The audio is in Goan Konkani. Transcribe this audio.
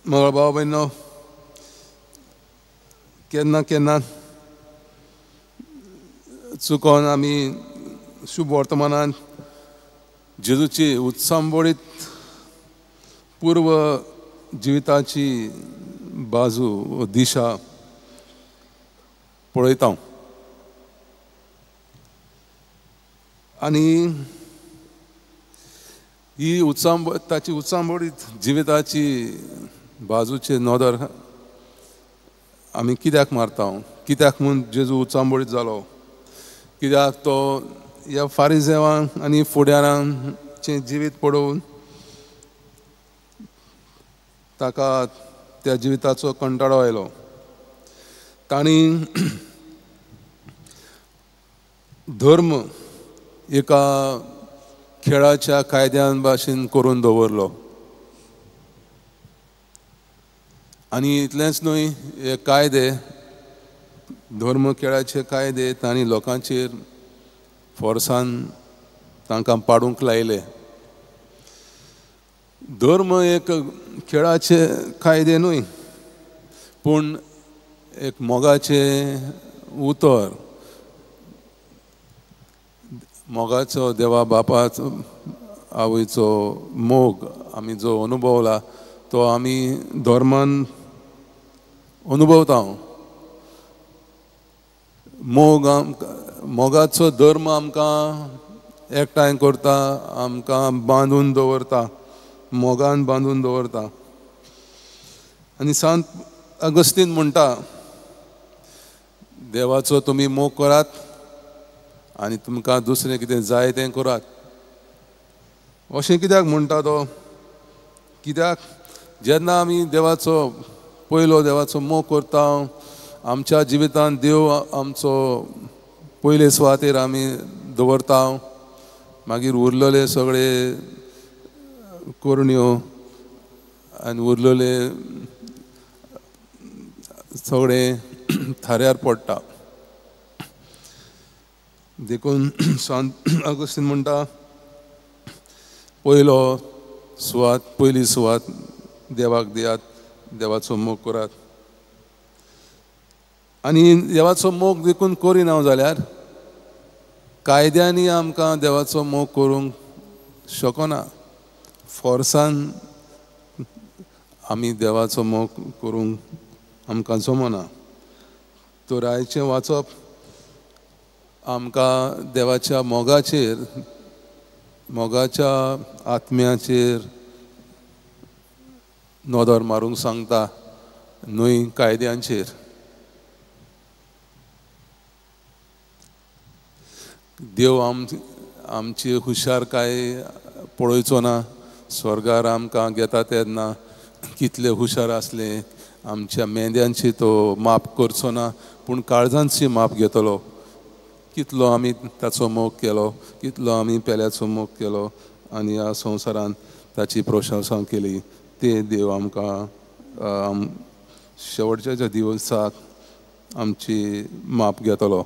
मंगळ भाव भयणो, केन्ना केन्ना चुकोन आमी शुभ वर्तमानान जेजूची उत्संबोळीत पूर्व जिविताची बाजू दिशा पळयता आनी ही ताची उत्संबोळीत जिविताची बाजूचे नदर आमी कित्याक मारता? कित्याक म्हूण जेजू उचांबोळीत जालो? कित्याक तो ह्या फारिजेवांक आनी फुडारांचें जिवीत पळोवन ताका त्या जिविताचो कंटाळो आयलो? तांणी धर्म एका खेळाच्या कायद्यान भाशेन करून दवरलो आनी इतलेंच न्हय, हे कायदे धर्म खेळाचे कायदे तांणी लोकांचेर फोर्सान तांकां पाडूंक लायले. धर्म एक खेळाचे कायदे न्हय, पूण एक मोगाचें उतर, मोगाचो देवा बापाचो आवयचो मोग आमी जो अनुभवला तो आमी धर्मान अनुभवता. मोग मोगाचो धर्म आमकां एकठांय करता, आमकां बांदून दवरता, मोगान बांदून दवरता. आनी सांत अगस्तीन म्हणटा, देवाचो तुमी मोग करात आनी तुमकां दुसरें कितें जाय तें करात. अशें कित्याक म्हणटा तो? कित्याक जेन्ना आमी देवाचो पयलो देवाचो मोग करता, आमच्या जिवितांत देव आमचो पयले सुवातेर आमी दवरता, मागीर उरलेले सगळे करण्यो आनी उरलेले सगळे थाऱ्यार पडटा. देखून सांत अगस्तीन म्हणटा, पयलो सुवात, पयली सुवात देवाक दियात, देवाचो मोग करात. आनी देवाचो मोग देखून करिना जाल्यार कायद्यांनी आमकां देवाचो मोग करूंक शकना. फोर्सान आमी देवाचो मोग करूंक आमकां जमना. तर आयचें वाचप आमकां देवाच्या मोगाचेर, मोगाच्या आत्म्याचेर नदर मारूंक सांगता, न्हय कायद्यांचेर. देव आमची हुशारकाय पळोवचो ना. स्वर्गार आमकां घेता तेन्ना कितले हुशार आसले आमच्या मेंद्यांची तो माप करचो ना, पूण काळजांची माप घेतलो. कितलो आमी ताचो मोग केलो, कितलो आमी पेल्याचो मोग केलो आनी ह्या संवसारान ताची प्रशंसा केली, ते देव आमकां शेवटच्या दिवसाक आमची माप घेतलो.